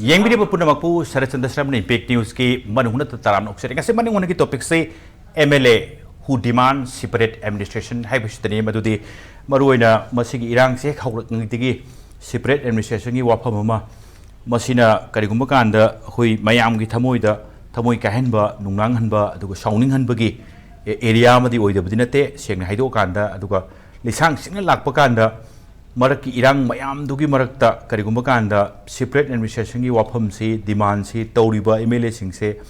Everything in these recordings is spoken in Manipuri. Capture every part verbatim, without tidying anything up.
ꯌꯦꯡꯕꯤꯔꯤꯕ ꯄꯨꯝꯅꯃꯛꯄꯨ ꯁꯔꯠꯆꯟꯗ꯭ꯔ ꯁꯔꯃꯅ ꯏꯝꯄꯦꯛ ꯅ꯭ꯌꯨꯁꯀꯤ ꯃꯅꯨꯡ ꯍꯨꯠꯅ ꯇꯔꯥꯝꯅ ꯑꯣꯛꯆꯔꯤ꯫ ꯉꯁꯤ ꯃꯅꯤꯡ ꯍꯨꯠꯅꯒꯤ ꯇꯣꯄꯤꯛꯁꯤ M L A who demand separate administration ꯍꯥꯏꯕꯁꯤꯗꯅꯤ꯫ ꯃꯗꯨꯗꯤ ꯃꯔꯨꯑꯣꯏꯅ ꯃꯁꯤꯒꯤ ꯏꯔꯥꯡꯁꯦ ꯍꯦꯛ ꯍꯧꯔꯛꯂꯤꯉꯩꯗꯒꯤ separate administrationꯒꯤ ꯋꯥꯐꯝ ꯑꯃ, ꯃꯁꯤꯅ ꯀꯔꯤꯒꯨꯝꯕ ꯀꯥꯟꯗ ꯑꯩꯈꯣꯏ ꯃꯌꯥꯝꯒꯤ ꯊꯃꯣꯏꯗ ꯊꯃꯣꯏ ꯀꯥꯏꯍꯟꯕ, ꯅꯨꯡꯅꯥꯡꯍꯟꯕ, ꯑꯗꯨꯒ ꯁꯥꯎꯅꯤꯡꯍꯟꯕꯒꯤ ꯑꯦ-, ꯑꯦꯔꯤꯌꯥ ꯑꯃꯗꯤ ꯑꯣꯏꯗꯕꯗꯤ ꯅꯠꯇꯦ, ꯁꯦꯡꯅ ꯍꯥꯏꯗꯣꯛꯑꯀꯥꯟꯗ꯫ ꯑꯗꯨꯒ ꯂꯤꯁꯥꯡ ꯁꯤꯡꯅ ꯂꯥꯛꯄ ꯀꯥꯟꯗ ꯃꯔꯛꯀꯤ ꯏꯔꯥꯡ ꯃꯌꯥꯝꯗꯨꯒꯤ ꯃꯔꯛꯇ ꯀꯔꯤꯒꯨꯝꯕ ꯀꯥꯟꯗ separate administrationꯒꯤ ꯋꯥꯐꯝꯁꯤ, demandꯁꯤ ꯇꯧꯔꯤꯕ M L Aꯁꯤꯡꯁꯦ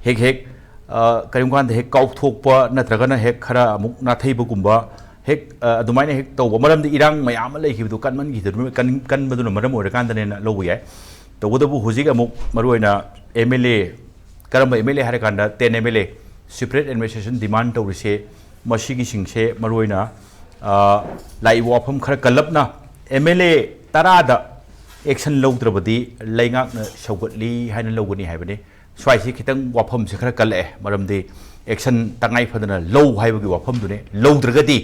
ꯍꯦꯛ ꯍꯦꯛ, ꯑ, ꯀꯔꯤꯒꯨꯝꯕ ꯀꯥꯟꯗ ꯍꯦꯛ ꯀꯥꯎꯊꯣꯛꯄ ꯅꯠꯇ꯭ꯔꯒꯅ ꯍꯦꯛ ꯈꯔ ꯑꯃꯨꯛ ꯅꯥꯊꯩꯕꯒꯨꯝꯕ, ꯍꯦꯛ, ꯑ, ꯑꯗꯨꯃꯥꯏꯅ ꯍꯦꯛ ꯇꯧꯕ꯫ ꯃꯔꯝꯗꯤ ꯏꯔꯥꯡ ꯃꯌꯥꯝ ꯑꯃ ꯂꯩꯈꯤꯕꯗꯨ ꯀꯟꯃꯟꯈꯤꯗꯅ, ꯀꯟ-, ꯀꯟꯕꯗꯨꯅ ꯃꯔꯝ ꯑꯣꯏꯔꯀꯥꯟꯗꯅꯦꯅ ꯂꯧꯕ ꯌꯥꯏ꯫ ꯇꯧꯕꯇꯕꯨ ꯍꯧꯖꯤꯛ ꯑꯃꯨꯛ ꯃꯔꯨꯑꯣꯏꯅ M L A, ꯀꯔꯝꯕ M L A ꯍꯥꯏꯔꯀꯥꯟꯗ ten M L A, separate administration demand ꯇꯧꯔꯤꯁꯦ, ꯃꯁꯤꯒꯤꯁꯤꯡꯁꯦ ꯃꯔꯨꯑꯣꯏꯅ, ꯑ, ꯂꯥꯛꯏꯕ ꯋꯥꯐꯝ ꯈꯔ ꯀꯜꯂꯞꯅ, M L A ꯇꯔꯥꯗ action ꯂꯧꯗ꯭ꯔꯕꯗꯤ ꯂꯩꯉꯥꯛꯅ ꯁꯧꯒꯠꯂꯤ ꯍꯥꯏꯅ ꯂꯧꯒꯅꯤ ꯍꯥꯏꯕꯅꯤ꯫ ꯁ꯭ꯋꯥꯏꯁꯤ ꯈꯤꯇꯪ ꯋꯥꯐꯝꯁꯦ ꯈꯔ ꯀꯜꯂꯛꯑꯦ, ꯃꯔꯝꯗꯤ action ꯇꯉꯥꯏ ꯐꯗꯅ ꯂꯧ ꯍꯥꯏꯕꯒꯤ ꯋꯥꯐꯝꯗꯨꯅꯦ꯫ ꯂꯧꯗ꯭ꯔꯒꯗꯤ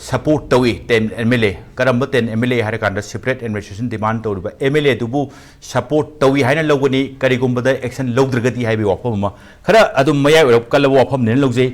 support ꯇꯧꯏ ten M L A꯫ ꯀꯔꯝꯕ ten M L A ꯍꯥꯏꯔꯀꯥꯟꯗ separate administration demand ꯇꯧꯔꯤꯕ M L A ꯑꯗꯨꯕꯨ support ꯇꯧꯏ ꯍꯥꯏꯅ ꯂꯧꯒꯅꯤ, ꯀꯔꯤꯒꯨꯝꯕꯗ action ꯂꯧꯗ꯭ꯔꯒꯗꯤ ꯍꯥꯏꯕꯒꯤ ꯋꯥꯐꯝ ꯑꯃ꯫ ꯈꯔ ꯑꯗꯨꯝ ꯃꯌꯥꯏ ꯑꯣꯏꯔꯞ ꯀꯜꯂꯕ ꯋꯥꯐꯝꯅꯦꯅ ꯂꯧꯖꯩ꯫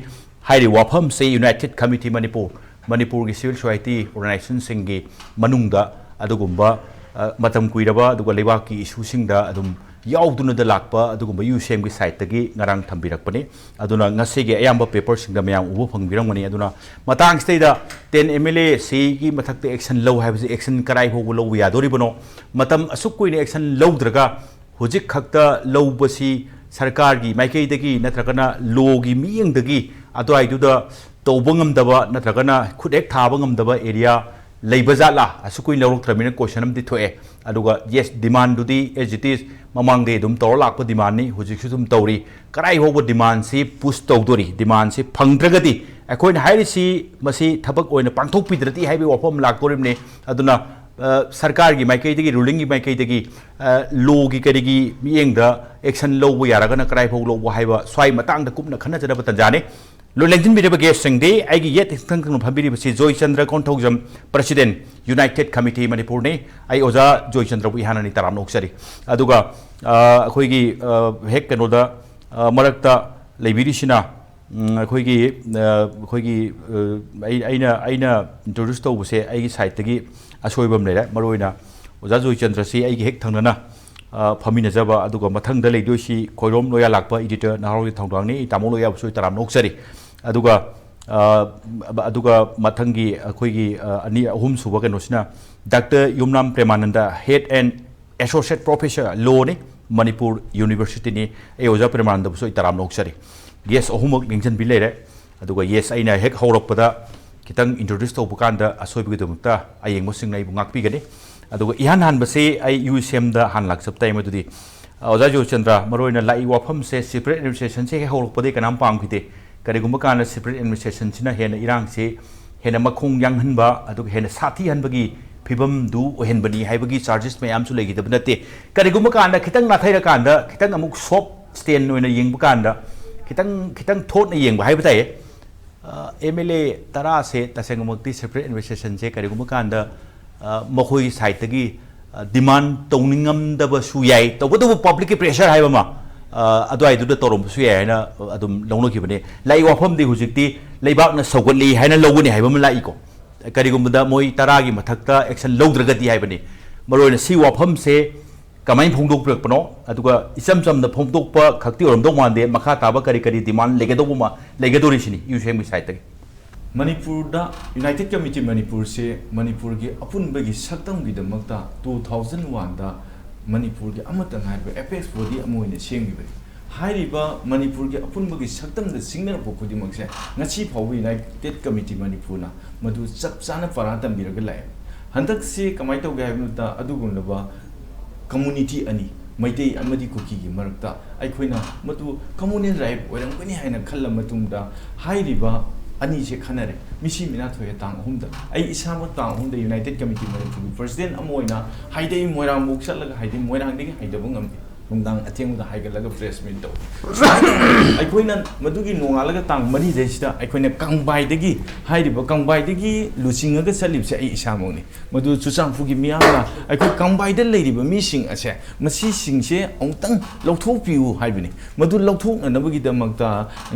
ꯍꯥꯏꯔꯤꯕ ꯋꯥꯐꯝꯁꯦ United Committee Manipur, ꯃꯅꯤꯄꯨꯔꯒꯤ civil society organizationꯁꯤꯡꯒꯤ ꯃꯅꯨꯡꯗ ꯑꯗꯨꯒꯨꯝꯕ, ꯑ, ꯃꯇꯝ ꯀꯨꯏꯔꯕ ꯑꯗꯨꯒ ꯂꯩꯕꯥꯛꯀꯤ issueꯁꯤꯡꯗ ꯑꯗꯨꯝ ꯌꯥꯎꯗꯨꯅꯗ ꯂꯥꯛꯄ ꯑꯗꯨꯒꯨꯝꯕ UCMꯒꯤ siteꯇꯒꯤ ꯉꯔꯥꯡ ꯊꯝꯕꯤꯔꯛꯄꯅꯤ꯫ ꯑꯗꯨꯅ ꯉꯁꯤꯒꯤ ꯑꯌꯥꯝꯕ paperꯁꯤꯡꯗ ꯃꯌꯥꯝ ꯎꯕ ꯐꯪꯕꯤꯔꯝꯒꯅꯤ꯫ ꯑꯗꯨꯅ ꯃꯇꯥꯡꯁꯤꯗꯩꯗ ten M L Aꯁꯤꯒꯤ ꯃꯊꯛꯇ action ꯂꯧ ꯍꯥꯏꯕꯁꯤ action ꯀꯔꯥꯏ ꯐꯥꯎꯕ ꯂꯧꯕ ꯌꯥꯗꯣꯔꯤꯕꯅꯣ? ꯃꯇꯝ ꯑꯁꯨꯛ ꯀꯨꯏꯅ action ꯂꯧꯗ꯭ꯔꯒ ꯍꯧꯖꯤꯛ ꯈꯛꯇ ꯂꯧꯕꯁꯤ ꯁꯔꯀꯥꯔꯒꯤ ꯃꯥꯏꯀꯩꯗꯒꯤ ꯅꯠꯇ꯭ꯔꯒꯅ lawꯒꯤ ꯃꯤꯠꯌꯦꯡꯗꯒꯤ ꯑꯗꯨꯋꯥꯏꯗꯨꯗ ꯇꯧꯕ ꯉꯝꯗꯕ ꯅꯠꯇ꯭ꯔꯒꯅ ꯈꯨꯠ ꯍꯦꯛ ꯊꯥꯕ ꯉꯝꯗꯕ area ꯂꯩꯕ ꯖꯥꯠꯂꯥ? ꯑꯁꯨꯛ ꯀꯨꯏꯅ ꯂꯧꯔꯛꯇ꯭ꯔꯕꯅꯤꯅ question ꯑꯃꯗꯤ ꯊꯣꯛꯑꯦ꯫ ꯑꯗꯨꯒ yes, demandꯗꯨꯗꯤ as it is ꯃꯃꯥꯡꯗꯩ ꯑꯗꯨꯝ ꯇꯧꯔ ꯂꯥꯛꯄ demandꯅꯤ, ꯍꯧꯖꯤꯛꯁꯨ ꯑꯗꯨꯝ ꯇꯧꯔꯤ꯫ ꯀꯔꯥꯏ ꯐꯥꯎꯕ demandꯁꯤ push ꯇꯧꯗꯣꯔꯤ? Demandꯁꯤ ꯐꯪꯗ꯭ꯔꯒꯗꯤ ꯑꯩꯈꯣꯏꯅ ꯍꯥꯏꯔꯤꯁꯤ ꯃꯁꯤ ꯊꯕꯛ ꯑꯣꯏꯅ ꯄꯥꯡꯊꯣꯛꯄꯤꯗ꯭ꯔꯗꯤ ꯍꯥꯏꯕꯒꯤ ꯋꯥꯐꯝ ꯑꯃ ꯂꯥꯛꯇꯣꯔꯤꯕꯅꯤ꯫ ꯑꯗꯨꯅ, ꯑ, ꯁꯔꯀꯥꯔꯒꯤ ꯃꯥꯏꯀꯩꯗꯒꯤ, rulingꯒꯤ ꯃꯥꯏꯀꯩꯗꯒꯤ, ꯑ, lawꯒꯤ ꯀꯔꯤꯒꯤ ꯃꯤꯠꯌꯦꯡꯗ action ꯂꯧꯕ ꯌꯥꯔꯒꯅ ꯀꯔꯥꯏ ꯐꯥꯎ ꯂꯧꯕ ꯍꯥꯏꯕ ꯁ꯭ꯋꯥꯏ ꯃꯇꯥꯡꯗ ꯀꯨꯞꯅ ꯈꯟꯅꯖꯅꯕ ꯇꯥꯟꯖꯥꯅꯤ꯫ ꯂꯣꯏ ꯂꯦꯡꯁꯤꯟꯕꯤꯔꯤꯕ ꯒꯦꯁꯁꯤꯡꯗꯤ ꯑꯩꯒꯤ ꯌꯦꯠ ꯏꯊꯪ ꯊꯪꯅ ꯐꯝꯕꯤꯔꯤꯕꯁꯤ Joychandra Konthoujam, president, United committee ꯃꯅꯤꯄꯨꯔꯅꯤ꯫ ꯑꯩ ꯑꯣꯖꯥ ꯖꯣꯏꯆꯟꯗ꯭ꯔꯕꯨ ꯏꯍꯥꯟ ꯍꯥꯟꯅ ꯇꯔꯥꯝꯅ ꯑꯣꯛꯆꯔꯤ꯫ ꯑꯗꯨꯒ ꯑ, ꯑꯩꯈꯣꯏꯒꯤ ꯑ, ꯍꯦꯛ ꯀꯩꯅꯣꯗ ꯑ, ꯃꯔꯛꯇ ꯂꯩꯕꯤꯔꯤꯁꯤꯅ ꯎꯝ, ꯑꯩꯈꯣꯏꯒꯤ ꯑ, ꯑꯩꯈꯣꯏꯒꯤ ꯑ, ꯑꯩ- ꯑꯩꯅ ꯑꯩꯅ ꯏꯟꯇ꯭ꯔꯣꯗ꯭ꯌꯨꯁ ꯇꯧꯕꯁꯦ ꯑꯩꯒꯤ ꯁꯥꯏꯠꯇꯒꯤ ꯑꯁꯣꯏꯕ ꯑꯃ ꯂꯩꯔꯦ꯫ ꯃꯔꯨꯑꯣꯏꯅ ꯑꯣꯖꯥ ꯖꯣꯏꯆꯟꯗ꯭ꯔꯁꯤ ꯑꯩꯒꯤ ꯍꯦꯛ ꯊꯪꯅꯅ ꯑ, ꯐꯝꯃꯤꯟꯅꯖꯕ, ꯑꯗꯨꯒ ꯃꯊꯪꯗ ꯂꯩꯗꯣꯏꯁꯤ ꯈꯣꯏꯔꯣꯝ ꯂꯣꯌꯥ ꯂꯥꯛꯄ ꯏꯗꯤꯇꯔ ꯅꯍꯥꯔꯣꯜꯒꯤ ꯊꯧꯗꯥꯡꯅꯤ꯫ ꯑꯩ ꯇꯥꯃꯣ ꯂꯣꯌꯥꯕꯨꯁꯨ ꯑꯩ ꯇꯔꯥꯝꯅ ꯑꯣꯛꯆꯔꯤ꯫ ꯑꯗꯨꯒ ꯑ, ꯑꯗꯨꯒ ꯃꯊꯪꯒꯤ ꯑꯩꯈꯣꯏꯒꯤ ꯑ, ꯑꯅꯤ ꯑꯍꯨꯝ ꯁꯨꯕ ꯀꯩꯅꯣꯁꯤꯅ doctor Yumnam Premananda, head and associate professor ꯂꯣꯅꯤ, ꯃꯅꯤꯄꯨꯔ ꯌꯨꯅꯤꯚꯔꯁꯤꯇꯤꯅꯤ꯫ ꯑꯩ ꯑꯣꯖꯥ ꯄ꯭ꯔꯦꯃꯥꯅꯟꯗꯕꯨꯁꯨ ꯑꯩ ꯇꯔꯥꯝꯅ ꯑꯣꯛꯆꯔꯤ꯫ ꯒꯦꯁ ꯑꯍꯨꯝꯃꯛ ꯂꯦꯡꯁꯤꯟꯕꯤ ꯂꯩꯔꯦ꯫ ꯑꯗꯨꯒ ꯌꯦꯁ, ꯑꯩꯅ ꯍꯦꯛ ꯍꯧꯔꯛꯄꯗ ꯈꯤꯇꯪ ꯏꯟꯇ꯭ꯔꯣꯗ꯭ꯌꯨꯁ ꯇꯧꯕ ꯀꯥꯟꯗ ꯑꯁꯣꯏꯕꯒꯤꯗꯃꯛꯇ ꯑꯌꯦꯡꯕꯁꯤꯡꯅ ꯑꯩꯕꯨ ꯉꯥꯛꯄꯤꯒꯅꯤ꯫ ꯑꯗꯨꯒ ꯏꯍꯥꯟ ꯍꯥꯟꯕꯁꯤ ꯑꯩ ꯌꯨ ꯁꯤ ꯑꯦꯝꯗ ꯍꯥꯟꯅ ꯂꯥꯛꯆꯕ ꯇꯥꯏ꯫ ꯃꯗꯨꯗꯤ ꯑ, ꯑꯣꯖꯥ ꯖꯣꯏꯆꯟꯗ꯭ꯔ, ꯃꯔꯨꯑꯣꯏꯅ ꯂꯥꯛꯏ ꯋꯥꯐꯝꯁꯦ, ꯁꯦꯄꯔꯦꯠ ꯑꯦꯗꯃꯤꯅꯤꯁꯇ꯭ꯔꯦꯁꯟꯁꯦ ꯍꯦꯛ ꯍꯧꯔꯛꯄꯗꯒꯤ ꯀꯅꯥꯝ ꯄꯥꯝꯈꯤꯗꯦ꯫ ꯀꯔꯤꯒꯨꯝꯕ ꯀꯥꯟꯗ ꯁꯦꯄꯔꯦꯠ ꯑꯦꯗꯃꯤꯅꯤꯁꯇ꯭ꯔꯦꯁꯟꯁꯤꯅ ꯍꯦꯟꯅ ꯏꯔꯥꯡꯁꯦ ꯍꯦꯟꯅ ꯃꯈꯣꯡ ꯌꯥꯡꯍꯟꯕ, ꯑꯗꯨꯒ ꯍꯦꯟꯅ ꯁꯥꯊꯤꯍꯟꯕꯒꯤ ꯐꯤꯕꯝꯗꯨ ꯑꯣꯏꯍꯟꯕꯅꯤ ꯍꯥꯏꯕꯒꯤ ꯆꯥꯔꯖꯦꯁ ꯃꯌꯥꯝꯁꯨ ꯂꯩꯈꯤꯗꯕ ꯅꯠꯇꯦ꯫ ꯀꯔꯤꯒꯨꯝꯕ ꯀꯥꯟꯗ ꯈꯤꯇꯪ ꯅꯥꯊꯩꯔꯀꯥꯟꯗ, ꯈꯤꯇꯪ ꯑꯃꯨꯛ ꯁꯣꯐ ꯁ꯭ꯇꯦꯟ ꯑꯣꯏꯅ ꯌꯦꯡꯕ ꯀꯥꯟꯗ, ꯈꯤꯇꯪ ꯈꯤꯇꯪ ꯊꯣꯠꯅ ꯌꯦꯡꯕ ꯍꯥꯏꯕ ꯇꯥꯏꯌꯦ꯫ ꯑꯦꯝ ꯑꯦꯜ ꯑꯦ ꯇꯔꯥꯁꯦ ꯇꯁꯦꯡꯅꯃꯛꯇꯤ ꯁꯦꯄꯔꯦꯠ ꯑꯦꯗꯃꯤꯅꯤꯁꯇ꯭ꯔꯦꯁꯟꯁꯦ ꯀꯔꯤꯒꯨꯝꯕ ꯀꯥꯟꯗ ꯑ, ꯃꯈꯣꯏꯒꯤ ꯁꯥꯏꯠꯇꯒꯤ ꯗꯤꯃꯥꯟ ꯇꯧꯅꯤꯡꯉꯝꯗꯕꯁꯨ ꯌꯥꯏ, ꯇꯧꯕꯇꯕꯨ ꯄꯕ꯭ꯂꯤꯛꯀꯤ ꯄ꯭ꯔꯦꯁꯔ ꯍꯥꯏꯕ ꯑꯃ ꯑ, ꯑꯗꯨꯋꯥꯏꯗꯨꯗ ꯇꯧꯔꯝꯕꯁꯨ ꯌꯥꯏ ꯍꯥꯏꯅ ꯑꯗꯨꯝ ꯂꯧꯅꯈꯤꯕꯅꯤ꯫ ꯂꯥꯛꯏ ꯋꯥꯐꯝꯗꯤ ꯍꯧꯖꯤꯛꯇꯤ ꯂꯩꯕꯥꯛꯅ ꯁꯧꯒꯠꯂꯤ ꯍꯥꯏꯅ ꯂꯧꯒꯅꯤ ꯍꯥꯏꯕ ꯑꯃ ꯂꯥꯛꯏꯀꯣ꯫ ꯀꯔꯤꯒꯨꯝꯕꯗ ꯃꯣꯏ ꯇꯔꯥꯒꯤ ꯃꯊꯛꯇ ꯑꯦꯛꯁꯟ ꯂꯧꯗ꯭ꯔꯒꯗꯤ ꯍꯥꯏꯕꯅꯤ꯫ ꯃꯔꯨꯑꯣꯏꯅ ꯁꯤ ꯋꯥꯐꯝꯁꯦ ꯀꯃꯥꯏꯅ ꯐꯣꯡꯗꯣꯛꯄꯤꯔꯛꯄꯅꯣ, ꯑꯗꯨꯒ ꯏꯆꯝ ꯆꯝꯅ ꯐꯣꯡꯗꯣꯛꯄ ꯈꯛꯇꯤ ꯑꯣꯏꯔꯝꯗꯧ ꯃꯥꯟꯗꯦ, ꯃꯈꯥ ꯇꯥꯕ ꯀꯔꯤ ꯀꯔꯤ ꯗꯤꯃꯥꯟ ꯂꯩꯒꯗꯧꯕ ꯃꯥ-, ꯂꯩꯒꯗꯧꯔꯤꯁꯤꯅꯤ ꯌꯨ ꯁꯤ ꯑꯦꯝꯒꯤ ꯁꯥꯏꯠꯇꯒꯤ꯫ ꯃꯅꯤꯄꯨꯔꯗ ꯌꯨꯅꯥꯏꯇꯦꯗ ꯀꯃꯤꯇꯤ ꯃꯅꯤꯄꯨꯔꯁꯦ ꯃꯅꯤꯄꯨꯔꯒꯤ ꯑꯄꯨꯟꯕꯒꯤ ꯁꯛꯇꯝꯒꯤꯗꯃꯛꯇ ꯇꯨ ꯊꯥꯎꯖꯟ ꯋꯥꯟꯗ ꯃꯅꯤꯄꯨꯔꯒꯤ ꯑꯃꯠꯇ ꯉꯥꯏꯔꯕ ꯑꯦꯄꯦꯛꯁ ꯕꯣꯗꯤ ꯑꯃ ꯑꯣꯏꯅ ꯁꯦꯝꯈꯤꯕꯅꯤ꯫ ꯍꯥꯏꯔꯤꯕ ꯃꯅꯤꯄꯨꯔꯒꯤ ꯑꯄꯨꯟꯕꯒꯤ ꯁꯛꯇꯝꯗ ꯁꯤꯡꯅꯔꯛꯄ ꯈꯨꯗꯤꯡꯃꯛꯁꯦ ꯉꯁꯤ ꯐꯥꯎꯕ ꯌꯨꯅꯥꯏꯇꯦꯗ ꯀꯃꯤꯇꯤ ꯃꯅꯤꯄꯨꯔꯅ ꯃꯗꯨ ꯆꯞ ꯆꯥꯅ ꯄꯔꯥ ꯇꯝꯕꯤꯔꯒ ꯂꯥꯛꯑꯦ꯫ ꯍꯟꯗꯛꯁꯤ ꯀꯃꯥꯏꯅ ꯇꯧꯒꯦ ꯍꯥꯏꯕ ꯃꯇꯝꯗ ꯑꯗꯨꯒꯨꯝꯂꯕ ꯀꯝꯃꯨꯅꯤꯇꯤ ꯑꯅꯤ, ꯃꯩꯇꯩ ꯑꯃꯗꯤ ꯀꯨꯀꯤꯒꯤ ꯃꯔꯛꯇ ꯑꯩꯈꯣꯏꯅ ꯃꯗꯨ ꯀꯝꯃꯨꯅꯦꯜ ꯔꯥꯏꯞ ꯑꯣꯏꯔꯝꯒꯅꯤ ꯍꯥꯏꯅ ꯈꯜꯂ ꯃꯇꯨꯡꯗ ꯍꯥꯏꯔꯤꯕ ꯑꯅꯤꯁꯦ ꯈꯟꯅꯔꯦ꯫ ꯃꯤꯁꯤ ꯃꯤꯅꯥ ꯊꯣꯛꯑꯦ ꯇꯥꯡ ꯑꯍꯨꯝꯗ꯫ ꯑꯩ ꯏꯁꯥꯃꯛ ꯇꯥꯡ ꯑꯍꯨꯝꯗ ꯌꯨꯅꯥꯏꯇꯦꯗ ꯀꯃꯤꯇꯤ ꯃꯅꯤꯄꯨꯔꯒꯤ ꯄ꯭ꯔꯁꯤꯗꯦꯟ ꯑꯃ ꯑꯣꯏꯅ ꯍꯥꯏꯗꯩ ꯃꯣꯏꯔꯥꯡꯐꯥꯎ ꯆꯠꯂꯒ ꯍꯥꯏꯗꯩ ꯃꯣꯏꯔꯥꯡꯗꯒꯤ ꯍꯥꯏꯗꯕ ꯉꯝꯗꯦ꯫ ꯅꯨꯡꯗꯥꯡ ꯑꯊꯦꯡꯕꯗ ꯍꯥꯏꯒꯠꯂꯒ ꯄ꯭ꯔꯦꯁ ꯃꯤꯠ ꯇꯧ꯫ ꯑꯩꯈꯣꯏꯅ ꯃꯗꯨꯒꯤ ꯅꯣꯡꯉꯥꯜꯂꯒ ꯇꯥꯡ ꯃꯔꯤꯗꯩꯁꯤꯗ ꯑꯩꯈꯣꯏꯅ ꯀꯪꯕꯥꯏꯗꯒꯤ, ꯍꯥꯏꯔꯤꯕ ꯀꯪꯕꯥꯏꯗꯒꯤ ꯂꯨꯆꯤꯡꯉꯒ ꯆꯠꯂꯤꯕꯁꯦ ꯑꯩ ꯏꯁꯥꯃꯛꯅꯤ꯫ ꯃꯗꯨ ꯆꯨꯔꯆꯥꯟꯄꯨꯔꯒꯤ ꯃꯤꯌꯥꯝꯅ ꯑꯩꯈꯣꯏ ꯀꯪꯕꯥꯏꯗ ꯂꯩꯔꯤꯕ ꯃꯤꯁꯤꯡ ꯑꯁꯦ, ꯃꯁꯤꯁꯤꯡꯁꯦ ꯑꯃꯨꯛꯇꯪ ꯂꯧꯊꯣꯛꯄꯤꯌꯨ ꯍꯥꯏꯕꯅꯤ꯫ ꯃꯗꯨ ꯂꯧꯊꯣꯛꯅꯅꯕꯒꯤꯗꯃꯛꯇ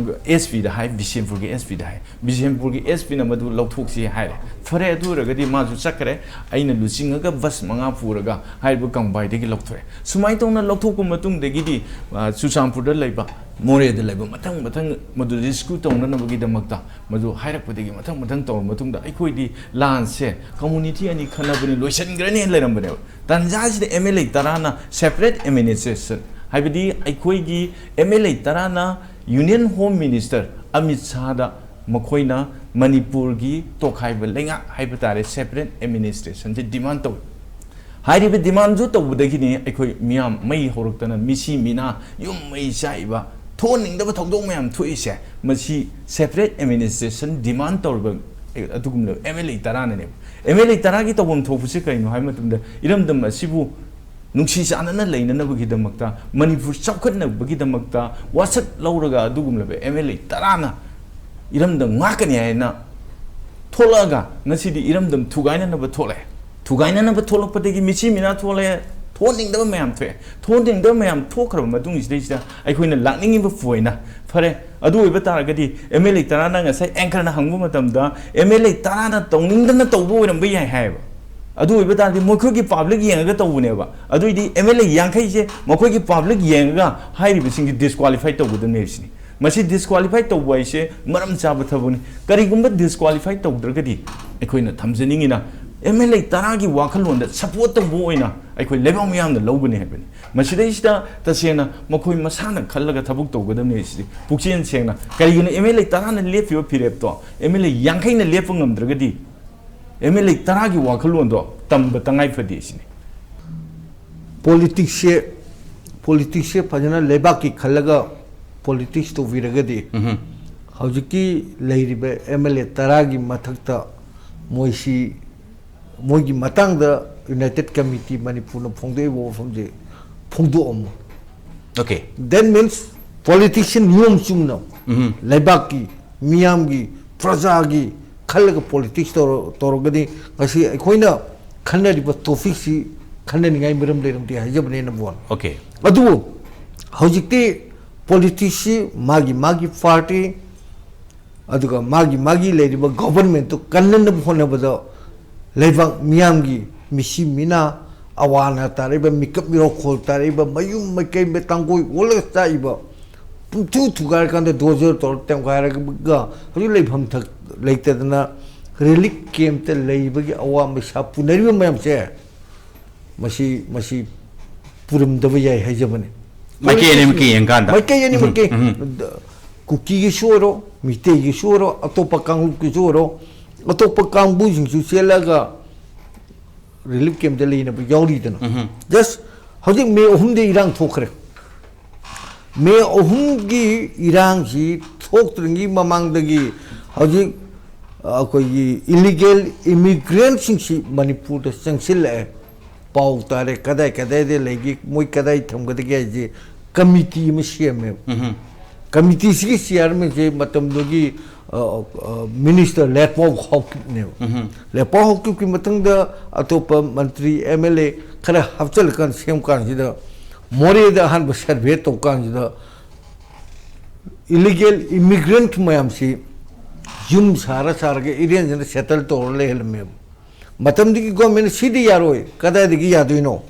ꯑꯦꯁ ꯄꯤꯗ ꯍꯥꯏ, ꯕꯤꯁꯦꯝꯄꯨꯔꯒꯤ ꯑꯦꯁ ꯄꯤꯗ ꯍꯥꯏ꯫ ꯕꯤꯁꯦꯝꯄꯨꯔꯒꯤ ꯑꯦꯁ ꯄꯤꯅ ꯃꯗꯨ ꯂꯧꯊꯣꯛꯁꯤ ꯍꯥꯏꯔꯦ꯫ ꯐꯔꯦ, ꯑꯗꯨ ꯑꯣꯏꯔꯒꯗꯤ ꯃꯥꯁꯨ ꯆꯠꯈ꯭ꯔꯦ꯫ ꯑꯩꯅ ꯂꯨꯆꯤꯡꯉꯒ ꯕꯁ ꯃꯉꯥ ꯄꯨꯔꯒ ꯍꯥꯏꯔꯤꯕ ꯀꯪꯕꯥꯏꯗꯒꯤ ꯂꯧꯊꯣꯛꯑꯦ꯫ ꯁꯨꯃꯥꯏꯅ ꯇꯧꯅ ꯂꯧꯊꯣꯛꯄ ꯃꯇꯨꯡꯗꯒꯤꯗꯤ, ꯑ, ꯆꯨꯔꯆꯥꯟꯄꯨꯔꯗ ꯂꯩꯕ, ꯃꯣꯔꯦꯗ ꯂꯩꯕ, ꯃꯊꯪ ꯃꯊꯪ ꯃꯗꯨ ꯔꯦꯁꯀ꯭ꯌꯨ ꯇꯧꯅꯅꯕꯒꯤꯗꯃꯛꯇ ꯃꯗꯨ ꯍꯥꯏꯔꯛꯄꯗꯒꯤ ꯃꯊꯪ ꯃꯊꯪ ꯇꯧꯔꯕ ꯃꯇꯨꯡꯗ ꯑꯩꯈꯣꯏꯗꯤ ꯂꯥꯟꯁꯦ ꯀꯝꯃꯨꯅꯤꯇꯤ ꯑꯅꯤ ꯈꯟꯅꯕꯅꯤ, ꯂꯣꯏꯁꯤꯟꯈ꯭ꯔꯅꯤ ꯍꯥꯏꯅ ꯂꯩꯔꯝꯕꯅꯦꯕ꯫ ꯇꯥꯟꯖꯥꯁꯤꯗ ꯑꯦꯝ ꯑꯦꯜ ꯑꯦ ꯇꯔꯥꯅ ꯁꯦꯄꯔꯦꯠ ꯑꯦꯗꯃꯤꯅꯤꯁꯇ꯭ꯔꯦꯁꯟ, ꯍꯥꯏꯕꯗꯤ ꯑꯩꯈꯣꯏꯒꯤ ꯑꯦꯝ ꯑꯦꯜ ꯑꯦ ꯇꯔꯥꯅ ꯌꯨꯅꯤꯌꯟ ꯍꯣꯝ ꯃꯤꯅꯤꯁꯇꯔ ꯑꯃꯤꯠ ꯁꯥꯍꯗ ꯃꯈꯣꯏꯅ ꯃꯅꯤꯄꯨꯔꯒꯤ ꯇꯣꯈꯥꯏꯕ ꯂꯩꯉꯥꯛ ꯍꯥꯏꯕ ꯇꯥꯔꯦ, ꯁꯦꯄꯔꯦꯠ ꯑꯦꯗꯃꯤꯅꯤꯁꯇ꯭ꯔꯦꯁꯟꯁꯦ ꯗꯤꯃꯥꯟ ꯇꯧꯏ꯫ ꯍꯥꯏꯔꯤꯕ ꯗꯤꯃꯥꯟꯁꯨ ꯇꯧꯕꯗꯒꯤꯅꯤ ꯑꯩꯈꯣꯏ ꯃꯤꯌꯥꯝ ꯃꯩ ꯍꯧꯔꯛꯇꯅ, ꯃꯤꯁꯤ ꯃꯤꯅꯥ, ꯌꯨꯝ ꯃꯩ ꯆꯥꯛꯏꯕ, ꯊꯣꯛꯍꯟꯅꯤꯡꯗꯕ ꯊꯧꯗꯣꯛ ꯃꯌꯥꯝ ꯊꯣꯛꯏꯁꯦ꯫ ꯃꯁꯤ ꯁꯦꯄꯔꯦꯠ ꯑꯦꯗꯃꯤꯅꯤꯁꯇ꯭ꯔꯦꯁꯟ ꯗꯤꯃꯥꯟ ꯇꯧꯔꯤꯕ ꯑꯗꯨꯒꯨꯝꯂꯕ ꯑꯦꯝ ꯑꯦꯜ ꯑꯦ ꯇꯔꯥꯅꯅꯦꯕ꯫ ꯑꯦꯝ ꯑꯦꯜ ꯑꯦ ꯇꯔꯥꯒꯤ ꯇꯧꯐꯝ ꯊꯣꯛꯄꯁꯤ ꯀꯔꯤꯅꯣ ꯍꯥꯏꯕ ꯃꯇꯝꯗ, ꯏꯔꯝꯗꯝ ꯑꯁꯤꯕꯨ ꯅꯨꯡꯁꯤ ꯆꯥꯟꯅꯅ ꯂꯩꯅꯅꯕꯒꯤꯗꯃꯛꯇ, ꯃꯅꯤꯄꯨꯔ ꯆꯥꯎꯈꯠꯅꯕꯒꯤꯗꯃꯛꯇ ꯋꯥꯁꯛ ꯂꯧꯔꯒ ꯑꯗꯨꯒꯨꯝꯂꯕ ꯑꯦꯝ ꯑꯦꯜ ꯑꯦ ꯇꯔꯥꯅ ꯏꯔꯝꯗꯝ ꯉꯥꯛꯀꯅꯤ ꯍꯥꯏꯅ ꯊꯣꯛꯂꯛꯑꯒ ꯉꯁꯤꯗꯤ ꯏꯔꯝꯗꯝ ꯊꯨꯒꯥꯏꯅꯅꯕ ꯊꯣꯛꯂꯛꯑꯦ꯫ ꯊꯨꯒꯥꯏꯅꯅꯕ ꯊꯣꯛꯂꯛꯄꯗꯒꯤ ꯃꯤꯆꯤ ꯃꯤꯅꯥ ꯊꯣꯛꯂꯛꯑꯦ, ꯊꯣꯛꯍꯟꯅꯤꯡꯗꯕ ꯃꯌꯥꯝ ꯊꯣꯛꯑꯦ꯫ ꯊꯣꯛꯍꯟꯅꯤꯡꯗꯕ ꯃꯌꯥꯝ ꯊꯣꯛꯈ꯭ꯔꯕ ꯃꯇꯨꯡꯁꯤꯗꯩꯁꯤꯗ ꯑꯩꯈꯣꯏꯅ ꯂꯥꯛꯅꯤꯡꯉꯤꯕ ꯄꯣꯏꯟꯅ, ꯐꯔꯦ, ꯑꯗꯨ ꯑꯣꯏꯕ ꯇꯥꯔꯒꯗꯤ ꯑꯦꯝ ꯑꯦꯜ ꯑꯦ ꯇꯔꯥꯅ, ꯉꯁꯥꯏ ꯑꯦꯡꯀꯔꯅ ꯍꯪꯕ ꯃꯇꯝꯗ, ꯑꯦꯝ ꯑꯦꯜ ꯑꯦ ꯇꯔꯥꯅ ꯇꯧꯅꯤꯡꯗꯅ ꯇꯧꯕ ꯑꯣꯏꯔꯝꯕ ꯌꯥꯏ ꯍꯥꯏꯌꯦꯕ꯫ ꯑꯗꯨ ꯑꯣꯏꯕ ꯇꯥꯔꯗꯤ ꯃꯈꯣꯏꯒꯤ ꯄꯥꯕ꯭ꯂꯤꯛ ꯌꯦꯡꯉꯒ ꯇꯧꯕꯅꯦꯕ꯫ ꯑꯗꯨꯑꯣꯏꯗꯤ ꯑꯦꯝ ꯑꯦꯜ ꯑꯦ ꯌꯥꯡꯈꯩꯁꯦ ꯃꯈꯣꯏꯒꯤ ꯄꯥꯕ꯭ꯂꯤꯛ ꯌꯦꯡꯉꯒ ꯍꯥꯏꯔꯤꯕꯁꯤꯡꯁꯤ ꯗꯤꯁꯀ꯭ꯋꯥꯂꯤꯐꯥꯏ ꯇꯧꯒꯗꯕꯅꯦ ꯁꯤꯅꯤ꯫ ꯃꯁꯤ ꯗꯤꯁꯀ꯭ꯋꯥꯂꯤꯐꯥꯏ ꯇꯧꯕ ꯍꯥꯏꯁꯦ ꯃꯔꯝ ꯆꯥꯕ ꯊꯕꯛꯅꯤ꯫ ꯀꯔꯤꯒꯨꯝꯕ ꯗꯤꯁꯀ꯭ꯋꯥꯂꯤꯐꯥꯏ ꯇꯧꯗ꯭ꯔꯒꯗꯤ ꯑꯩꯈꯣꯏꯅ ꯊꯝꯖꯅꯤꯡꯉꯤꯅ ꯑꯦꯝ ꯑꯦꯜ ꯑꯦ ꯇꯔꯥꯒꯤ ꯋꯥꯈꯜꯂꯣꯟꯗ ꯁꯄꯣꯔꯠ ꯇꯧꯕ ꯑꯣꯏꯅ ꯑꯩꯈꯣꯏ ꯂꯩꯕꯥꯛ ꯃꯤꯌꯥꯝꯅ ꯂꯧꯒꯅꯤ ꯍꯥꯏꯕꯅꯤ꯫ ꯃꯁꯤꯗꯩꯁꯤꯗ ꯇꯁꯦꯡꯅ ꯃꯈꯣꯏ ꯃꯁꯥꯅ ꯈꯜꯂꯒ ꯊꯕꯛ ꯇꯧꯒꯗꯕꯅꯤ ꯍꯥꯏꯁꯤꯗꯤ ꯄꯨꯛꯆꯦꯜ ꯁꯦꯡꯅ꯫ ꯀꯔꯤꯒꯤꯅꯣ ꯑꯦꯝ ꯑꯦꯜ ꯑꯦ ꯇꯔꯥꯅ ꯂꯦꯞꯄꯤꯕ ꯐꯤꯔꯦꯞꯇꯣ ꯑꯦꯝ ꯑꯦꯜ ꯑꯦ ꯌꯥꯡꯈꯩꯅ ꯂꯦꯞꯄ ꯉꯝꯗ꯭ꯔꯒꯗꯤ ꯑꯦꯝ ꯑꯦꯜ ꯑꯦ ꯇꯔꯥꯒꯤ ꯋꯥꯈꯜꯂꯣꯟꯗꯣ ꯇꯝꯕ ꯇꯉꯥꯏ ꯐꯗꯦ ꯁꯤꯅꯤ꯫ ꯄꯣꯂꯤꯇꯤꯛꯁꯁꯦ ꯄꯣꯂꯤꯇꯤꯛꯁꯁꯦ ꯐꯖꯅ ꯂꯩꯕꯥꯛꯀꯤ ꯈꯜꯂꯒ ꯄꯣꯂꯤꯇꯤꯛꯁ ꯇꯧꯕꯤꯔꯒꯗꯤ ꯍꯧꯖꯤꯛꯀꯤ ꯂꯩꯔꯤꯕ ꯑꯦꯝ ꯑꯦꯜ ꯑꯦ ꯇꯔꯥꯒꯤ ꯃꯊꯛꯇ ꯃꯣꯏꯁꯤ, ꯃꯣꯏꯒꯤ ꯃꯇꯥꯡꯗ ꯌꯨꯅꯥꯏꯇꯦꯠ ꯀꯃꯤꯇꯤ ꯃꯅꯤꯄꯨꯔꯅ ꯐꯣꯡꯗꯣꯛꯏꯕ ꯋꯥꯐꯝꯁꯦ ꯐꯣꯡꯗꯣꯛꯑꯝꯃꯣ꯫ Okay. That means politics ꯁꯤ ꯅꯤꯌꯣꯝ ꯆꯨꯝꯅ ꯂꯩꯕꯥꯛꯀꯤ, ꯃꯤꯌꯥꯝꯒꯤ, ꯄ꯭ꯔꯖꯥꯒꯤ ꯈꯜꯂꯒ politics ꯇꯧꯔ- ꯇꯧꯔꯒꯗꯤ ꯉꯁꯤ ꯑꯩꯈꯣꯏꯅ ꯈꯟꯅꯔꯤꯕ topic ꯁꯤ ꯈꯟꯅꯅꯤꯡꯉꯥꯏ ꯃꯔꯝ ꯂꯩꯔꯝꯗꯦ ꯍꯥꯏꯖꯕꯅꯦ, number one꯫ Okay. ꯑꯗꯨꯕꯨ ꯍꯧꯖꯤꯛꯇꯤ politics ꯁꯤ ꯃꯥꯒꯤ ꯃꯥꯒꯤ party, ꯑꯗꯨꯒ ꯃꯥꯒꯤ ꯃꯥꯒꯤ ꯂꯩꯔꯤꯕ government ꯇꯨ ꯀꯟꯅꯅꯕ ꯍꯣꯠꯅꯕꯗ ꯂꯩꯕꯥꯛ ꯃꯤꯌꯥꯝꯒꯤ ꯃꯤꯁꯤ ꯃꯤꯅꯥ, ꯑꯋꯥ ꯑꯅꯥ ꯇꯥꯔꯛꯏꯕ, ꯃꯤꯀꯞ ꯃꯤꯔꯣꯛꯈꯣꯜ ꯇꯥꯔꯛꯏꯕ, ꯃꯌꯨꯝ ꯃꯀꯩ ꯇꯥꯡꯒꯣꯏ ꯑꯣꯜꯂꯒ ꯆꯥꯛꯏꯕ, ꯄꯨꯡꯊꯨ ꯊꯨꯒꯥꯏꯔꯀꯥꯟꯗ dozer ꯇꯧꯔ ꯇꯦꯝꯈꯥꯏꯔꯒ ꯍꯧꯖꯤꯛ ꯂꯩꯐꯝ ꯊꯛ ꯂꯩꯇꯗꯅ relief camp ꯇ ꯂꯩꯕꯒꯤ ꯑꯋꯥ ꯃꯩꯁꯥ ꯄꯨꯅꯔꯤꯕ ꯃꯌꯥꯝꯁꯦ, ꯃꯁꯤ ꯃꯁꯤ ꯄꯨꯔꯝꯗꯕ ꯌꯥꯏ ꯍꯥꯏꯖꯕꯅꯤ꯫ ꯃꯥꯏꯀꯩ ꯑꯅꯤꯃꯛꯀꯤ ꯌꯦꯡꯀꯥꯟꯗ꯫ ꯃꯥꯏꯀꯩ ꯑꯅꯤꯃꯛꯀꯤ, ꯎꯝ, ꯎꯝ꯫ ꯀꯨꯀꯤꯒꯤꯁꯨ ꯑꯣꯏꯔꯣ, ꯃꯤꯇꯩꯒꯤꯁꯨ ꯑꯣꯏꯔꯣ, ꯑꯇꯣꯞꯄ ꯀꯥꯡꯂꯨꯞꯀꯤꯁꯨ ꯑꯣꯏꯔꯣ, ꯑꯇꯣꯞꯄ ꯀꯥꯡꯕꯨꯁꯤꯡꯁꯨ ꯆꯦꯜꯂꯒ relief camp ꯇ ꯂꯩꯅꯕ ꯌꯥꯎꯔꯤꯗꯅ꯫ ꯎꯝ꯫ Just ꯍꯧꯖꯤꯛ ꯃꯦ ꯑꯍꯨꯝꯗ ꯏꯔꯥꯡ ꯊꯣꯛꯈ꯭ꯔꯦ꯫ ꯃꯦ ꯑꯍꯨꯝꯒꯤ ꯏꯔꯥꯡꯁꯤ ꯊꯣꯛꯇ꯭ꯔꯤꯉꯩ ꯃꯃꯥꯡꯗꯒꯤ ꯍꯧꯖꯤꯛ ꯑꯩꯈꯣꯏꯒꯤ illegal immigrant ꯁꯤꯡꯁꯤ ꯃꯅꯤꯄꯨꯔꯗ ꯆꯪꯁꯤꯜꯂꯛꯑꯦ꯫ ꯄꯥꯎ ꯇꯥꯔꯦ, ꯀꯗꯥꯏ ꯀꯗꯥꯏꯗ ꯂꯩꯒꯦ, ꯃꯣꯏ ꯀꯗꯥꯏ ꯊꯝꯒꯗꯒꯦ ꯍꯥꯏꯁꯦ committee ꯑꯃ ꯁꯦꯝꯃꯦꯕ꯫ ꯎꯝ꯫ Committee ꯁꯤꯒꯤ chairman ꯁꯦ ꯃꯇꯝꯗꯨꯒꯤ minister ꯂꯦꯠꯄꯥꯎ ꯍꯥꯎꯀꯤꯞꯅꯦꯕ꯫ ꯎꯝ꯫ ꯂꯦꯠꯄꯥꯎ ꯍꯥꯎꯀꯤꯞꯀꯤ ꯃꯇꯨꯡꯗ ꯑꯇꯣꯞꯄ ꯃꯟꯇ꯭ꯔꯤ, MLA ꯈꯔ ꯍꯥꯞꯆꯤꯜꯂꯀꯥꯟꯗ ꯁꯦꯝ ꯀꯥꯟꯁꯤꯗ ꯃꯣꯔꯦꯗ ꯑꯍꯥꯟꯕ survey ꯇꯧ ꯀꯥꯟꯁꯤꯗ illegal immigrant ꯃꯌꯥꯝꯁꯤ ꯌꯨꯝ ꯁꯥꯔ ꯁꯥꯔꯒ ꯏꯔꯦꯟꯖꯅ settle ꯇꯧꯔ ꯂꯩꯍꯜꯂꯝꯃꯦꯕ꯫ ꯃꯇꯝꯗꯨꯒꯤ government ꯅ ꯁꯤꯗꯤ ꯌꯥꯔꯣꯏ, ꯀꯗꯥꯏꯗꯒꯤ ꯌꯥꯗꯣꯏꯅꯣ?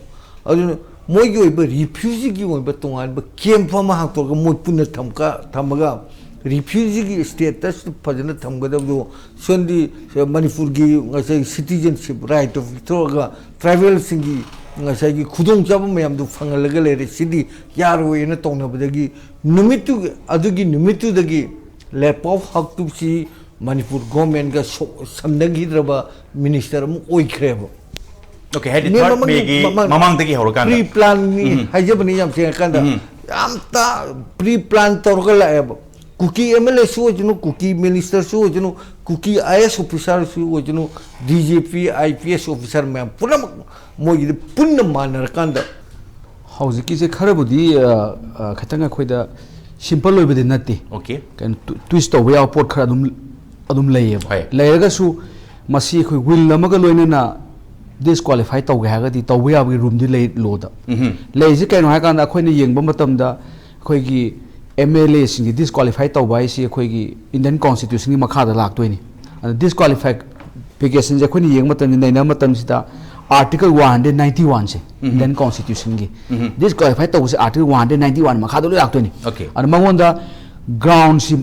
ꯑꯗꯨꯅ ꯃꯣꯏꯒꯤ ꯑꯣꯏꯕ refugee ꯒꯤ ꯑꯣꯏꯕ ꯇꯣꯉꯥꯟꯕ camp ꯑꯃ ꯍꯥꯡꯇꯣꯛꯑꯒ ꯃꯣꯏ ꯄꯨꯟꯅ ꯊꯝꯀ-, ꯊꯝꯃꯒ refugee ꯒꯤ status ꯐꯖꯅ ꯊꯝꯒꯗꯕꯗꯣ, ꯁꯣꯝꯗꯤ ꯃꯅꯤꯄꯨꯔꯒꯤ ꯉꯁꯥꯏ citizenship right ꯇꯣ ꯄꯤꯊꯣꯛꯑꯒ tribal ꯁꯤꯡꯒꯤ ꯉꯁꯥꯏꯒꯤ ꯈꯨꯗꯣꯡꯆꯥꯕ ꯃꯌꯥꯝꯗꯨ ꯐꯪꯍꯜꯂꯒ ꯂꯩꯔꯦ꯫ ꯁꯤꯗꯤ ꯌꯥꯔꯣꯏꯅ ꯇꯧꯅꯕꯗꯒꯤ ꯅꯨꯃꯤꯠꯇꯨ, ꯑꯗꯨꯒꯤ ꯅꯨꯃꯤꯠꯇꯨꯗꯒꯤ ꯂꯦꯠꯄꯥꯎ ꯍꯥꯎꯀꯤꯞꯁꯤ ꯃꯅꯤꯄꯨꯔ government ꯀ ꯁꯣ-, ꯁꯝꯅꯈꯤꯗ꯭ꯔꯕ minister ꯑꯃ ꯑꯣꯏꯈ꯭ꯔꯦꯕ꯫ Okay, ꯍꯥꯏꯗꯤ ꯃꯦ third ꯃꯃꯥꯡꯒꯤ May ꯒꯤ ꯃꯃꯥꯡ ꯃꯃꯥꯡꯗꯒꯤ ꯍꯧꯔꯀꯥꯟꯗ꯫ Pre plan ꯅꯤ ꯎꯝ꯫ ꯍꯥꯏꯖꯕꯅꯤ, ꯌꯥꯝ ꯁꯦꯡꯅ ꯀꯥꯟꯗ ꯎꯝ꯫ ꯌꯥꯝ ꯇ-, pre plan ꯇꯧꯔꯒ ꯂꯥꯛꯑꯦꯕ꯫ ꯀꯨꯀꯤ MLA ꯁꯨ ꯑꯣꯏꯁꯅꯨ, ꯀꯨꯀꯤ minister ꯁꯨ ꯑꯣꯏꯁꯅꯨ, ꯀꯨꯀꯤ IAS officer ꯁꯨ ꯑꯣꯏꯁꯅꯨ, DGP, IPS officer ꯃꯌꯥꯝ ꯄꯨꯝꯅꯃꯛ ꯃꯣꯏꯒꯤꯗꯤ ꯄꯨꯟꯅ ꯃꯥꯟꯅꯔꯀꯥꯟꯗ ꯍꯧꯖꯤꯛꯀꯤꯁꯦ ꯈꯔꯕꯨꯗꯤ ꯑ, ꯑ, ꯈꯤꯇꯪ ꯑꯩꯈꯣꯏꯗ ꯁꯤꯝꯄꯜ ꯑꯣꯏꯕꯗꯤ ꯅꯠꯇꯦ꯫ ꯑꯣꯀꯦ꯫ ꯀꯩꯅꯣ ꯇ꯭ꯋꯤꯁ ꯇꯧꯕ ꯌꯥꯕ ꯄꯣꯠ ꯈꯔ ꯑꯗꯨꯝ ꯑꯗꯨꯝ ꯂꯩꯌꯦꯕ꯫ ꯍꯣꯏ꯫ ꯂꯩꯔꯒꯁꯨ ꯃꯁꯤ ꯑꯩꯈꯣꯏ ꯋꯤꯜ ꯑꯃꯒ ꯂꯣꯏꯅꯅ ꯗꯤꯁꯀ꯭ꯋꯥꯂꯤꯐꯥꯏ ꯇꯧꯒꯦ ꯍꯥꯏꯔꯒꯗꯤ ꯇꯧꯕ ꯌꯥꯕꯒꯤ ꯔꯨꯝꯗꯤ ꯂꯩ ꯂꯣꯗ꯫ ꯎꯝꯍꯨꯝ꯫ ꯂꯩꯔꯤꯁꯦ ꯀꯩꯅꯣ ꯍꯥꯏꯔꯀꯥꯟꯗ ꯑꯩꯈꯣꯏꯅ ꯌꯦꯡꯕ ꯃꯇꯝꯗ ꯑꯩꯈꯣꯏꯒꯤ ꯑꯦꯝ ꯑꯦꯜ ꯑꯦꯁꯤꯡꯁꯦ ꯗꯤꯁꯀ꯭ꯋꯥꯂꯤꯐꯥꯏ ꯇꯧꯕ ꯍꯥꯏꯁꯤ ꯑꯩꯈꯣꯏꯒꯤ ꯏꯟꯗꯤꯌꯟ ꯀꯣꯟꯁꯇꯤꯇ꯭ꯌꯨꯁꯟꯒꯤ ꯃꯈꯥꯗ ꯂꯥꯛꯇꯣꯏꯅꯤ꯫ ꯑꯗ ꯗꯤꯁꯀ꯭ꯋꯥꯂꯤꯐꯥꯏꯐꯤꯀꯦꯁꯟꯁꯦ ꯑꯩꯈꯣꯏꯅ ꯌꯦꯡꯕ ꯃꯇꯝꯗ, ꯅꯩꯅꯕ ꯃꯇꯝꯁꯤꯗ ꯑꯥꯔꯇꯤꯀꯜ ꯋꯥꯟ ꯍꯟꯗ꯭ꯔꯦꯠ ꯅꯥꯏꯟꯇꯤ ꯋꯥꯟꯁꯦ, ꯏꯟꯗꯤꯌꯟ ꯀꯣꯟꯁꯇꯤꯇ꯭ꯌꯨꯁꯟꯒꯤ ꯗꯤꯁꯀ꯭ꯋꯥꯂꯤꯐꯥꯏ ꯇꯧꯕꯁꯦ article one hundred ninety one ꯃꯈꯥꯗ ꯂꯣꯏ ꯂꯥꯛꯇꯣꯏꯅꯤ꯫ ꯑꯣꯀꯦ꯫ ꯑꯗ ꯃꯉꯣꯟꯗ ꯒ꯭ꯔꯥꯎꯟꯁꯤ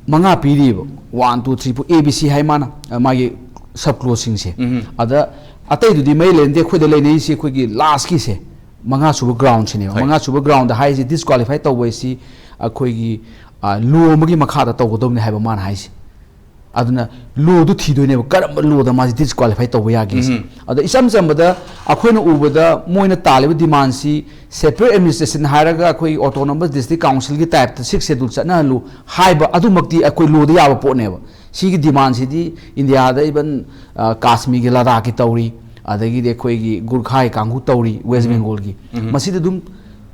ꯃꯉꯥ ꯄꯤꯔꯤꯕ, one two three four, A B C ꯍꯥꯏ ꯃꯥꯅ, ꯑ, ꯃꯥꯒꯤ ꯁꯕ ꯀ꯭ꯂꯣꯖꯁꯤꯡꯁꯦ꯫ ꯑꯗ ꯑꯇꯩꯗꯨꯗꯤ ꯃꯔꯤ ꯂꯩꯅꯗꯦ, ꯑꯩꯈꯣꯏꯗ ꯂꯩꯅꯔꯤꯁꯤ ꯑꯩꯈꯣꯏꯒꯤ ꯂꯥꯁꯀꯤꯁꯦ, ꯃꯉꯥ ꯁꯨꯕ ꯒ꯭ꯔꯥꯎꯟꯁꯤꯅꯦꯕ꯫ ꯍꯣꯏ꯫ ꯃꯉꯥ ꯁꯨꯕ ꯒ꯭ꯔꯥꯎꯟꯗ ꯍꯥꯏꯔꯤꯁꯤ ꯗꯤꯁꯀ꯭ꯋꯥꯂꯤꯐꯥꯏ ꯇꯧꯕ ꯍꯥꯏꯁꯤ ꯑꯩꯈꯣꯏꯒꯤ, ꯑ, ꯂꯣ ꯑꯃꯒꯤ ꯃꯈꯥꯗ ꯇꯧꯒꯗꯕꯅꯤ ꯍꯥꯏꯕ ꯃꯥꯅ ꯍꯥꯏꯁꯦ꯫ ꯑꯗꯨꯅ ꯂꯣꯗꯨ ꯊꯤꯗꯣꯏꯅꯦꯕ, ꯀꯔꯝꯕ ꯂꯣꯗ ꯃꯥꯁꯤ ꯗꯤꯁꯀ꯭ꯋꯥꯂꯤꯐꯥꯏ ꯇꯧꯕ ꯌꯥꯒꯦꯁꯦ꯫ ꯑꯗꯣ ꯏꯆꯝ ꯆꯝꯕꯗ ꯑꯩꯈꯣꯏꯅ ꯎꯕꯗ ꯃꯣꯏꯅ ꯇꯥꯜꯂꯤꯕ ꯗꯤꯃꯥꯟꯁꯤ ꯁꯦꯄꯔꯦꯠ ꯑꯦꯗꯃꯤꯅꯤꯁꯇ꯭ꯔꯦꯁꯟ ꯍꯥꯏꯔꯒ ꯑꯩꯈꯣꯏ ꯑꯣꯇꯣꯅꯣꯃꯁ ꯗꯤꯁꯇ꯭ꯔꯤꯛ ꯀꯥꯎꯟꯁꯤꯜꯒꯤ ꯇꯥꯏꯞꯇ ꯁꯤꯛꯁ ꯁꯦꯗꯨꯜ ꯆꯠꯅꯍꯜꯂꯨ ꯍꯥꯏꯕ ꯑꯗꯨꯃꯛꯇꯤ ꯑꯩꯈꯣꯏ ꯂꯣꯗ ꯌꯥꯕ ꯄꯣꯠꯅꯦꯕ꯫ ꯁꯤꯒꯤ ꯗꯤꯃꯥꯟꯁꯤꯗꯤ ꯏꯟꯗꯤꯌꯥꯗ ꯏꯚꯟ, ꯑ, ꯀꯥꯁꯃꯤꯔꯒꯤ ꯂꯗꯥꯈꯀꯤ ꯇꯧꯔꯤ, ꯑꯗꯒꯤꯗꯤ ꯑꯩꯈꯣꯏꯒꯤ ꯒꯨꯔꯈꯥꯒꯤ ꯀꯥꯡꯕꯨ ꯇꯧꯔꯤ, ꯋꯦꯁ ꯕꯦꯡꯒꯣꯜꯒꯤ꯫ ꯃꯁꯤꯗꯤ ꯑꯗꯨꯝ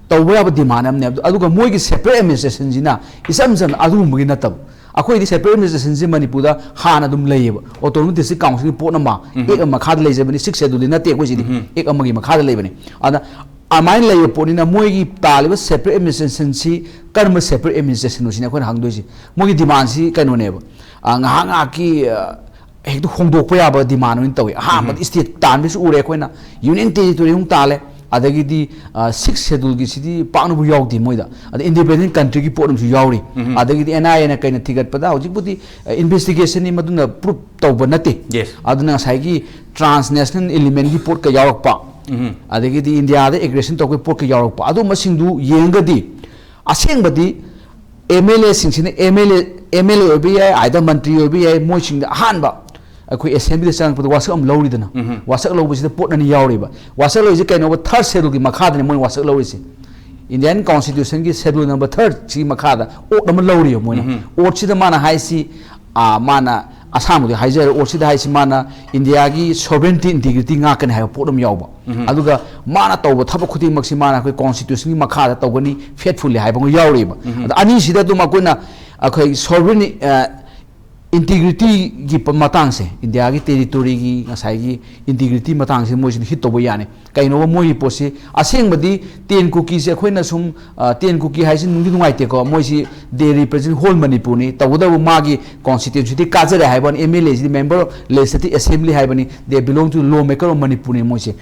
ꯇꯧꯕ ꯌꯥꯕ ꯗꯤꯃꯥꯟ ꯑꯃꯅꯦ꯫ ꯑꯗꯨ-, ꯑꯗꯨꯒ ꯃꯣꯏꯒꯤ ꯁꯦꯄꯔꯦꯠ ꯑꯦꯗꯃꯤꯅꯤꯁꯇ꯭ꯔꯦꯁꯟꯁꯤꯅ ꯏꯆꯝ ꯆꯝꯅ ꯑꯗꯨꯒꯨꯝꯕꯒꯤ ꯅꯠꯇꯕ꯫ ꯑꯩꯈꯣꯏꯗꯤ ꯁꯦꯄꯔꯦꯠ ꯑꯦꯗꯃꯤꯅꯤꯁꯇ꯭ꯔꯦꯁꯟꯁꯤ ꯃꯅꯤꯄꯨꯔꯗ ꯍꯥꯟꯅ ꯑꯗꯨꯝ ꯂꯩꯌꯦꯕ꯫ ꯑꯣꯇꯣꯅꯣꯃꯁ ꯗꯤꯁꯇ꯭ꯔꯤꯛ ꯀꯥꯎꯟꯁꯤꯜꯒꯤ ꯄꯣꯠ ꯑꯃ ꯑꯦꯛ ꯑꯃ ꯃꯈꯥꯗ ꯂꯩꯖꯕꯅꯤ, ꯁꯤꯛꯁ ꯁꯦꯗꯨꯜꯗꯤ ꯅꯠꯇꯦ ꯑꯩꯈꯣꯏꯁꯤꯗꯤ, ꯑꯦꯛ ꯑꯃꯒꯤ ꯃꯈꯥꯗ ꯂꯩꯕꯅꯤ꯫ ꯑꯗ ꯑꯗꯨꯃꯥꯏꯅ ꯂꯩꯕ ꯄꯣꯠꯅꯤꯅ ꯃꯣꯏꯒꯤ ꯇꯥꯜꯂꯤꯕ ꯁꯦꯄꯔꯦꯠ ꯑꯦꯗꯃꯤꯅꯤꯁꯇ꯭ꯔꯦꯁꯟꯁꯤ ꯀꯔꯝꯕ ꯁꯦꯄꯔꯦꯠ ꯑꯦꯗꯃꯤꯅꯤꯁꯇ꯭ꯔꯦꯁꯟꯅꯣ ꯁꯤꯅꯤ ꯑꯩꯈꯣꯏꯅ ꯍꯪꯗꯣꯏꯁꯤ꯫ ꯃꯣꯏꯒꯤ ꯗꯤꯃꯥꯟꯁꯤ ꯀꯩꯅꯣꯅꯦꯕ, ꯑ, ꯉꯥꯏꯍꯥꯛ ꯉꯥꯏꯍꯥꯛꯀꯤ, ꯑ, ꯍꯦꯛꯇ ꯍꯣꯡꯗꯣꯛꯄ ꯌꯥꯕ ꯗꯤꯃꯥꯟ ꯑꯣꯏꯅ ꯇꯧꯏ꯫ ꯑꯍꯥꯟꯕꯗ ꯁ꯭ꯇꯦꯠ ꯇꯥꯟꯕꯁꯨ ꯎꯔꯦ ꯑꯩꯈꯣꯏꯅ, ꯌꯨꯅꯤꯌꯟ ꯇꯦꯔꯤꯇꯣꯔꯤ ꯑꯃꯨꯛ ꯇꯥꯜꯂꯦ, ꯑꯗꯒꯤꯗꯤ, ꯑ, ꯁꯤꯛꯁ ꯁꯦꯗꯨꯜꯒꯤꯁꯤꯗꯤ ꯄꯥꯛꯅꯕꯨ ꯌꯥꯎꯗꯦ ꯃꯣꯏꯗ, ꯑꯗ ꯏꯟꯗꯤꯄꯦꯟꯗꯦꯟ ꯀꯟꯇ꯭ꯔꯤꯒꯤ ꯄꯣꯠ ꯑꯃꯁꯨ ꯌꯥꯎꯔꯤ, ꯑꯗꯒꯤꯗꯤ ꯑꯦꯟ ꯑꯥꯏ ꯑꯦꯅ ꯀꯩꯅ ꯊꯤꯒꯠꯄꯗ ꯍꯧꯖꯤꯛꯄꯨꯗꯤ, ꯑ, ꯏꯟꯚꯦꯁꯇꯤꯒꯦꯁꯟꯅꯤ, ꯃꯗꯨꯅ ꯄ꯭ꯔꯨꯞ ꯇꯧꯕ ꯅꯠꯇꯦ꯫ Yes. ꯑꯗꯨꯅ ꯉꯁꯥꯏꯒꯤ ꯇ꯭ꯔꯥꯟꯁꯅꯦꯁꯅꯦꯜ ꯏꯂꯤꯃꯦꯟꯒꯤ ꯄꯣꯠꯀ ꯌꯥꯎꯔꯛꯄ, ꯑꯗꯒꯤꯗꯤ ꯏꯟꯗꯤꯌꯥꯗ ꯑꯦꯒ꯭ꯔꯦꯁꯟ ꯇꯧꯕꯒꯤ ꯄꯣꯠꯀ ꯌꯥꯎꯔꯛꯄ, ꯑꯗꯨꯝꯕꯁꯤꯡꯗꯨ ꯌꯦꯡꯉꯒꯗꯤ ꯑꯁꯦꯡꯕꯗꯤ ꯑꯦꯝ ꯑꯦꯜ ꯑꯦꯁꯤꯡꯁꯤꯅ M L A, M L A ꯑꯣꯏꯕ ꯌꯥꯏ, ꯑꯥꯏꯗ ꯃꯟꯇ꯭ꯔꯤ ꯑꯣꯏꯕ ꯌꯥꯏ, ꯃꯣꯏꯁꯤꯡꯗ ꯑꯍꯥꯟꯕ ꯑꯩꯈꯣꯏ ꯑꯦꯁꯦꯝꯕ꯭ꯂꯤꯗ ꯆꯪꯉꯛꯄꯗ ꯋꯥꯁꯛ ꯑꯃ ꯂꯧꯔꯤꯗꯅ, ꯋꯥꯁꯛ ꯂꯧꯕꯁꯤꯗ ꯄꯣꯠ ꯑꯅꯤ ꯌꯥꯎꯔꯤꯕ꯫ ꯋꯥꯁꯛ ꯂꯧꯔꯤꯁꯦ ꯀꯩꯅꯣꯕ? ꯊꯥꯔꯠ ꯁꯦꯗꯨꯜꯒꯤ ꯃꯈꯥꯗꯅꯤ ꯃꯣꯏꯅ ꯋꯥꯁꯛ ꯂꯧꯔꯤꯁꯦ꯫ ꯏꯟꯗꯤꯌꯟ ꯀꯣꯟꯁꯇꯤꯇ꯭ꯌꯨꯁꯟꯒꯤ ꯁꯦꯗꯨꯜ ꯅꯝꯕꯔ ꯊꯥꯔꯠꯁꯤꯒꯤ ꯃꯈꯥꯗ ꯑꯣꯠ ꯑꯃ ꯂꯧꯔꯤꯕ ꯃꯣꯏꯅ꯫ ꯑꯣꯠꯁꯤꯗ ꯃꯥꯅ ꯍꯥꯏꯁꯤ, ꯑꯥ, ꯃꯥꯅ ꯑꯁꯥꯡꯕꯗꯤ ꯍꯥꯏꯖꯔꯦ, ꯑꯣꯔꯁꯤꯗ ꯍꯥꯏꯁꯤ ꯃꯥꯅ ꯏꯟꯗꯤꯌꯥꯒꯤ sovereignty integrity ꯉꯥꯛꯀꯅꯤ ꯍꯥꯏꯕ ꯄꯣꯠ ꯑꯃ ꯌꯥꯎꯕ꯫ ꯑꯗꯨꯒ ꯃꯥꯅ ꯇꯧꯕ ꯊꯕꯛ ꯈꯨꯗꯤꯡꯃꯛꯁꯤ ꯃꯥꯅ ꯑꯩꯈꯣꯏ constitutionꯒꯤ ꯃꯈꯥꯗ ꯇꯧꯒꯅꯤ, faithfully ꯍꯥꯏꯕ ꯑꯃ ꯌꯥꯎꯔꯤꯕ꯫ ꯑꯗ ꯑꯅꯤꯁꯤꯗ ꯑꯗꯨꯝ ꯑꯩꯈꯣꯏꯅ ꯑꯩꯈꯣꯏ sovereign, ꯑ, integrityꯒꯤ ꯄ-, ꯃꯇꯥꯡꯁꯦ, ꯏꯟꯗꯤꯌꯥꯒꯤ territoryꯒꯤ ꯉꯁꯥꯏꯒꯤ integrity ꯃꯇꯥꯡꯁꯦ ꯃꯣꯏꯁꯤꯅ hit ꯇꯧꯕ ꯌꯥꯅꯤ꯫ ꯀꯩꯅꯣꯕ ꯃꯣꯏꯒꯤ ꯄꯣꯠꯁꯤ, ꯑꯁꯦꯡꯕꯗꯤ ten Kukiꯁꯦ ꯑꯩꯈꯣꯏꯅ ꯁꯨꯝ, ꯑ, ten Kuki ꯍꯥꯏꯁꯤ ꯅꯨꯡꯗꯤ ꯅꯨꯡꯉꯥꯏꯇꯦꯀꯣ, ꯃꯣꯏꯁꯤ they represent whole ꯃꯅꯤꯄꯨꯔꯅꯤ, ꯇꯧꯕꯇꯕꯨ ꯃꯥꯒꯤ constituencyꯗꯤ ꯀꯥꯖꯔꯦ ꯍꯥꯏꯕ ꯋꯥꯅꯤ, MLAꯁꯤꯗꯤ member of legislative assembly ꯍꯥꯏꯕꯅꯤ, they belong to law maker of ꯃꯅꯤꯄꯨꯔꯅꯤ ꯃꯣꯏꯁꯦ꯫